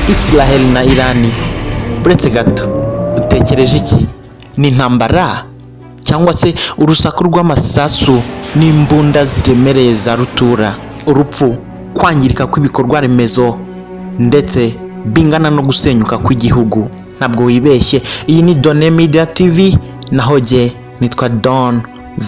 Israel na Irani. Uretse gato, utekereje iki? Ni intambara cyangwa se urusaku rw'amasasu n'imbunda ziremereye za rutura, urupfu, kwangirika kw'ibikorwa remezo ndetse bingana no gusenyuka kw'igihugu? Ntabwo wibeshye, iyi ni Done Media TV, naho jye nitwa Don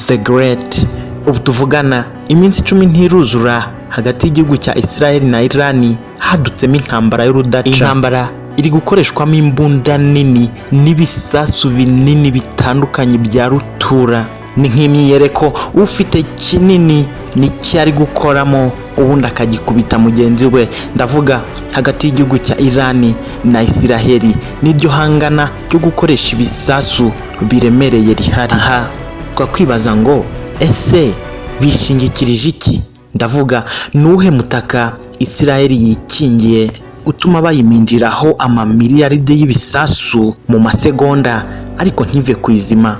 the Great. Ubu tuvugana iminsi 10 ntiruzura hagati y'igihugu cya Israel na Irani hadutsemo intambara y'urudaca. Intambara iri gukoreshwamo imbunda nini n'ibisasu binini bitandukanye bya rutura. Ni nk'imyiyereko, ufite kinini nicyo ari gukoramo, ubundi akagikubita mugenzi we. Ndavuga hagati y'igihugu cya Irani na Isiraheli, n'iryo hangana ryo gukoresha ibisasu biremereye rihari. Aha twakwibaza ngo: ese bishingikirije iki? Ndavuga nuwuhe mutaka Isiraheli yikingiye utuma bayiminjiraho amamiliyaride y'ibisasu mu masegonda ariko ntive ku izima?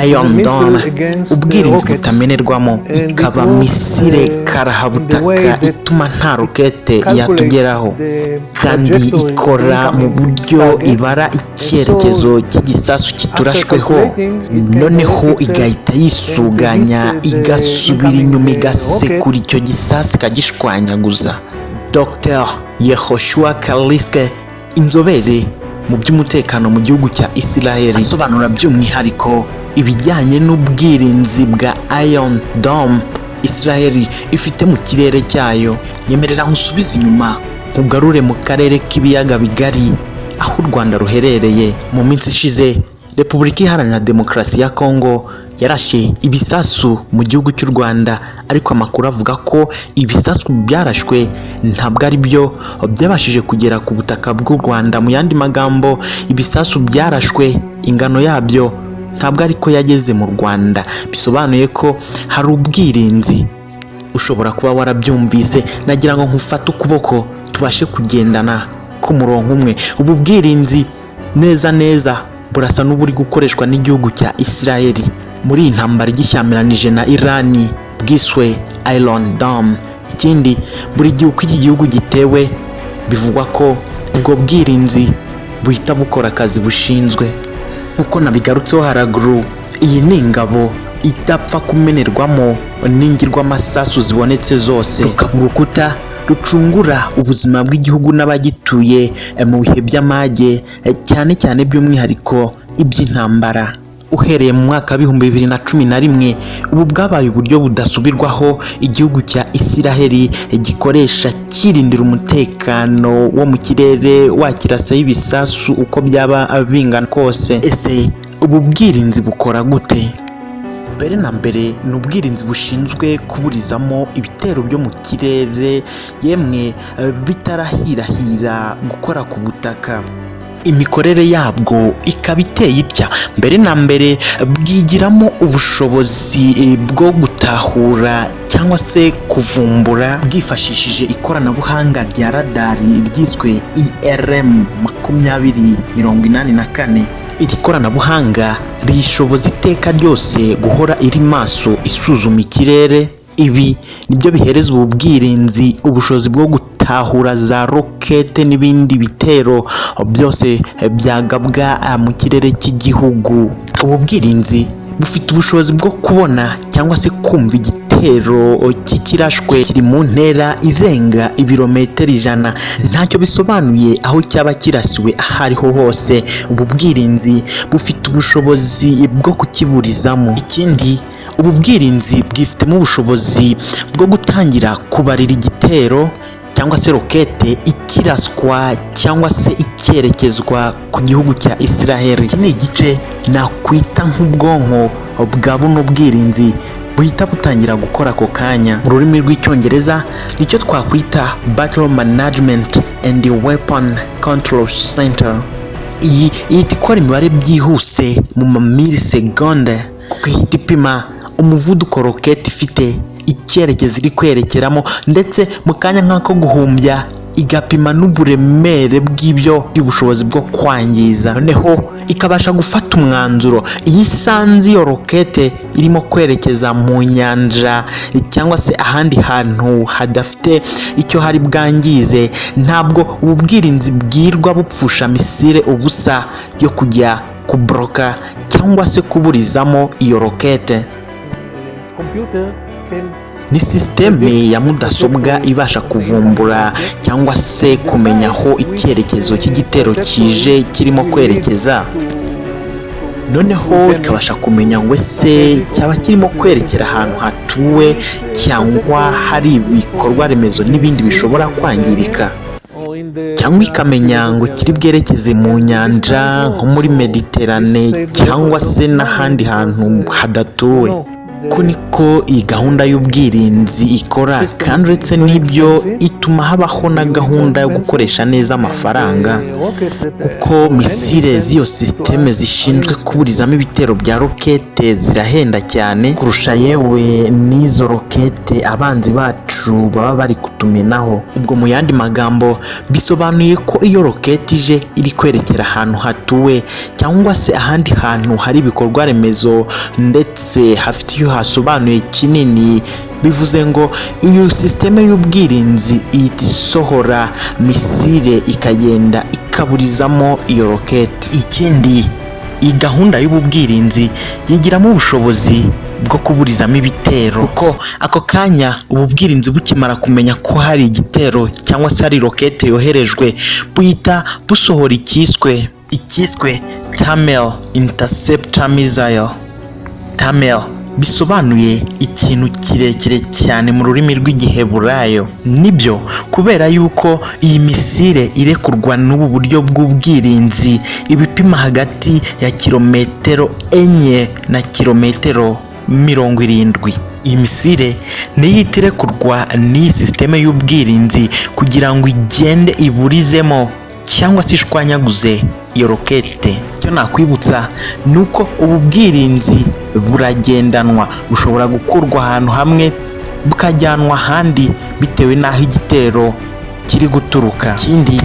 Iron Dome, ubwirinzi butamenerwamo, ikaba misile karahabutaka ituma nta rokete yatugeraho, kandi ikora mu buryo ibara icyerekezo cy'igisasu kiturashweho, noneho igahita yisuganya, igasubira inyuma, igasekura icyo gisasu, ikagishwanyaguza. Dr Yehoshua Kaliske, inzobere mu by'umutekano mu gihugu cya Israel, asobanura by'umwihariko ibijyanye n'ubwirinzi bwa Iron Dome Israel ifite mu kirere cyayo. Nyemerera nkusubize inyuma, nkugarure mu karere k'ibiyaga bigari aho u Rwanda ruherereye. Mu minsi ishize, Repubulika Iharanira Demokarasi ya Kongo yarashe ibisasu mu gihugu cy'u Rwanda, ariko amakuru avuga ko ibisasu byarashwe ntabwo ari byo byabashije kugera ku butaka bw'u Rwanda. Mu yandi magambo, ibisasu byarashwe ingano yabyo ntabwo ariko yageze mu Rwanda, bisobanuye ko hari ubwirinzi. Ushobora kuba warabyumvise, nagira ngo nkufate ukuboko tubashe kugendana ku murongo umwe. Ubu bwirinzi neza neza burasa n'uburi gukoreshwa n'igihugu cya Israel muri iyi ntambara igishyamiranije na Irani, bwiswe Iron Dome. Ikindi, buri gihe uko iki gihugu gitewe, bivugwa ko ubwo bwirinzi buhita bukora akazi bushinzwe. Nk'uko nabigarutseho haraguru, iyi ni ingabo idapfa kumenerwamo n'ingirwamasasu zibonetse zose, rukaba urukuta rucungura ubuzima bw'igihugu n'abagituye mu bihe by'amage, cyane cyane by'umwihariko iby'intambara. Uhereye mu mwaka wa 2011, ubu bwabaye uburyo budasubirwaho igihugu cya Isiraheli gikoresha kirindira umutekano wo mu kirere wakirasaho ibisasu uko byaba bingana kose. Ese ubu bwirinzi bukora gute? Mbere na mbere, ni ubwirinzi bushinzwe kuburizamo ibitero byo mu kirere, yemwe bitarahirahira gukora ku butaka. Imikorere yabwo ikaba iteye itya: mbere na mbere, bwigiramo ubushobozi bwo gutahura cyangwa se kuvumbura bwifashishije ikoranabuhanga rya radari ryiswe IRM 2084. Iri koranabuhanga riyishoboza iteka ryose guhora iri maso, isuzuma ikirere. Ibi nibyo bihereza ubu bwirinzi ubushobozi bwo gutahura za rokete n'ibindi bitero byose byagabwa mu kirere cy'igihugu. Ubu bwirinzi bufite ubushobozi bwo kubona cyangwa se kumva igitero cy'ikirashwe kiri mu ntera irenga ibirometero 100. Ntacyo bisobanuye aho cyaba kirasiwe aho ariho hose, ubu bwirinzi bufite ubushobozi bwo kukiburizamo. Ikindi, ubu bwirinzi bwifitemo ubushobozi bwo gutangira kubarira igitero cyangwa se rokete ikiraswa cyangwa se icyerekezwa ku gihugu cya Israel. Iki ni igice nakwita nk'ubwonko bwa buno bwirinzi buhita butangira gukora ako kanya. Mu rurimi rw'Icyongereza nicyo twakwita Battle Management and Weapon Control Center. Iyi ihita ikora imibare byihuse mu mamilisegonde, kuko ihita ipima umuvuduko rokete ifite, icyerekezo iri kwerekeramo, ndetse mu kanya nk'ako guhumbya Igapima n'uburemere bw'ibyo, ubushobozi bwo kwangiza, noneho ikabasha gufata umwanzuro. Iyo isanze iyo rokete irimo kwerekeza mu nyanja cyangwa se ahandi hantu hadafite icyo hari bwangize, ntabwo ubu bwirinzi bwirwa bupfusha misile ubusa yo kujya kuboroka cyangwa se kuburizamo iyo rokete. Computer can Ni sisiteme ya mudasobwa ibasha kuvumbura cyangwa se kumenya aho icyerekezo cy'igitero kije kirimo kwerekeza, noneho ikabasha kumenya ngo ese cyaba kirimo kwerekera ahantu hatuwe cyangwa hari ibikorwa remezo n'ibindi bishobora kwangirika, cyangwa ikamenya ngo kiri bwerekeze mu nyanja nko muri Mediterane cyangwa se n'ahandi hantu hadatuwe. Ko niko iyi gahunda y'ubwirinzi ikora. Kandi uretse n'ibyo, ituma habaho na gahunda yo gukoresha neza amafaranga, kuko misile z'iyo sisiteme zishinzwe kuburizamo ibitero bya rokete zirahenda cyane kurusha yewe n'izo rokete abanzi bacu baba bari kutumenaho. Ubwo mu yandi magambo bisobanuye ko iyo rokete ije iri kwerekera ahantu hatuwe cyangwa se ahandi hantu hari ibikorwa remezo ndetse hafite iyo hasobanuye kinini, bivuze ngo iyo sisiteme y'ubwirinzi ihita isohora misile, ikagenda ikaburizamo iyo rokete. Ikindi, iyi gahunda y'ubu bwirinzi yigiramo ubushobozi bwo kuburizamo ibitero, kuko ako kanya ubu bwirinzi bukimara kumenya ko hari igitero cyangwa se hari rokete yoherejwe, buhita busohora icyiswe Tamel Interceptor Missile. Tamel bisobanuye ikintu kirekire cyane mu rurimi rw'Igiheburayo. Nibyo, kubera yuko iyi misile irekurwa n'ubu buryo bw'ubwirinzi ibipima hagati ya kilometero 4 na kilometero 70. Iyi misile niyo ihita irekurwa n'iyi sisiteme y'ubwirinzi kugira ngo igende iburizemo cyangwa se ishwanyaguze iyo rokete. Icyo nakwibutsa ni uko ubu bwirinzi buragendanwa, bushobora gukurwa ahantu hamwe bukajyanwa ahandi bitewe n'aho igitero kiri guturuka. Ikindi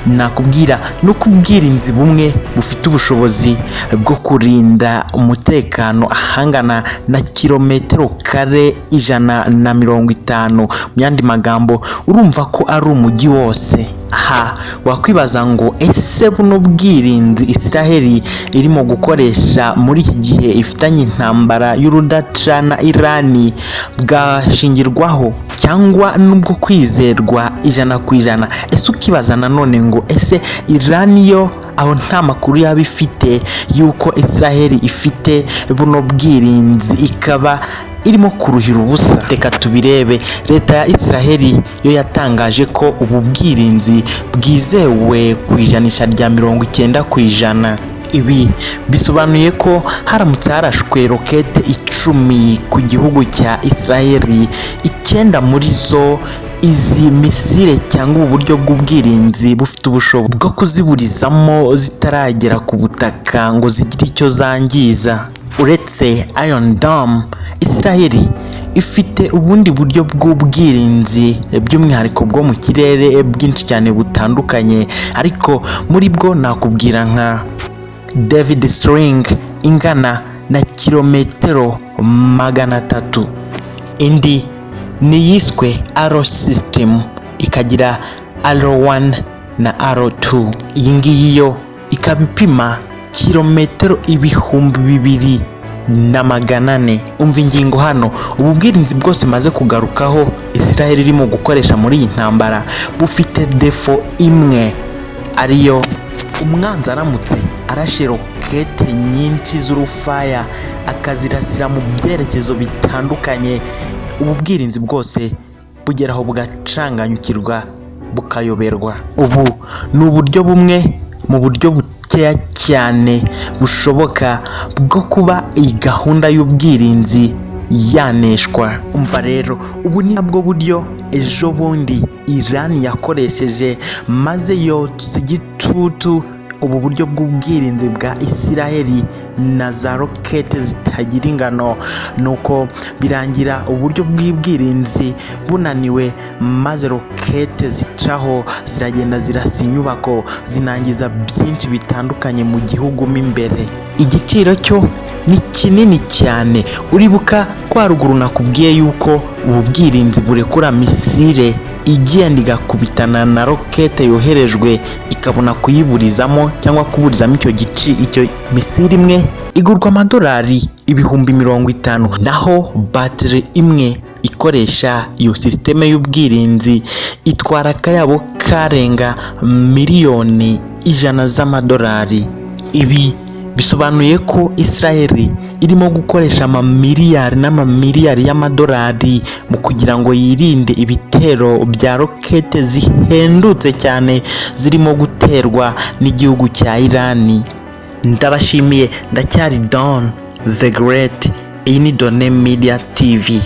nakubwira ni uko ubwirinzi bumwe bufite ubushobozi bwo kurinda umutekano ahangana na kilometero kare 150. Mu yandi magambo, urumva ko ari umujyi wose. Aha wakwibaza ngo ese buno bwirinzi Israheli irimo gukoresha muri iki gihe ifitanye intambara y'urudaca na Irani bwashingirwaho cyangwa n'ubwo kwizerwa 100%? Ese ukibaza nanone ngo ese Irani yo aho nta makuru yaba ifite y'uko Israheli ifite buno bwirinzi, ikaba irimo kuruhira ubusa? Reka tubirebe. Leta ya Israheli yo yatangaje ko ubu bwirinzi bwizewe ku ijanisha rya 90%. Ibi bisobanuye ko haramutse harashwe rokete 10 ku gihugu cya Israheli, icyenda muri zo izi misile cyangwa ubu buryo bw'ubwirinzi bufite ubushobozi bwo kuziburizamo zitaragera ku butaka ngo zigire icyo zangiza. Uretse Iron Dome, Israheli ifite ubundi buryo bw'ubwirinzi, by'umwihariko bwo mu kirere, bwinshi cyane butandukanye, ariko muri bwo nakubwira nka David Sling ingana na kilometero 300. Indi ni iyiswe Arrow System, ikagira Arrow 1 na Arrow 2. Iyi ngiyi yo ikaba ipima kilometero 2400. Umva ingingo hano: ubu bwirinzi bwose maze kugarukaho Israel irimo gukoresha muri iyi ntambara bufite défaut imwe, ariyo umwanzi aramutse arashe rokete nyinshi z'urufaya, akazirasira mu byerekezo bitandukanye, ubu bwirinzi bwose bugeraho bugacanganyukirwa, bukayoberwa. Ubu ni uburyo bumwe mu buryo bukeya cyane bushoboka bwo kuba iyi gahunda y'ubwirinzi yaneshwa. Umva rero, ubu ni nabwo buryo ejo bundi Iran yakoresheje maze yotsa igitutu ubu buryo bw'ubwirinzi bwa Isiraheli na za rokete zitagira ingano, nuko birangira uburyo bw'ubwirinzi bunaniwe, maze rokete zica zicaho, ziragenda zirasa inyubako, zinangiza byinshi bitandukanye mu gihugu mo imbere. Igiciro cyo ni kinini cyane. Uribuka ko haruguru nakubwiye yuko ubu bwirinzi burekura misile igenda igakubitana na rokete yoherejwe, ikabona kuyiburizamo cyangwa kuburizamo icyo gici. Icyo misile imwe igurwa amadolari 50,000, naho batiri imwe ikoresha iyo sisiteme y'ubwirinzi itwara akayabo karenga miliyoni 100 z'amadolari. Ibi bisobanuye ko Israel irimo gukoresha amamiliyari n'amamiliyari y'amadolari mu kugira ngo yirinde ibitero bya rokete zihendutse cyane zirimo guterwa n'igihugu cya Irani. Ndabashimiye, ndacyari Don the Great. Iyi ni Done Media TV.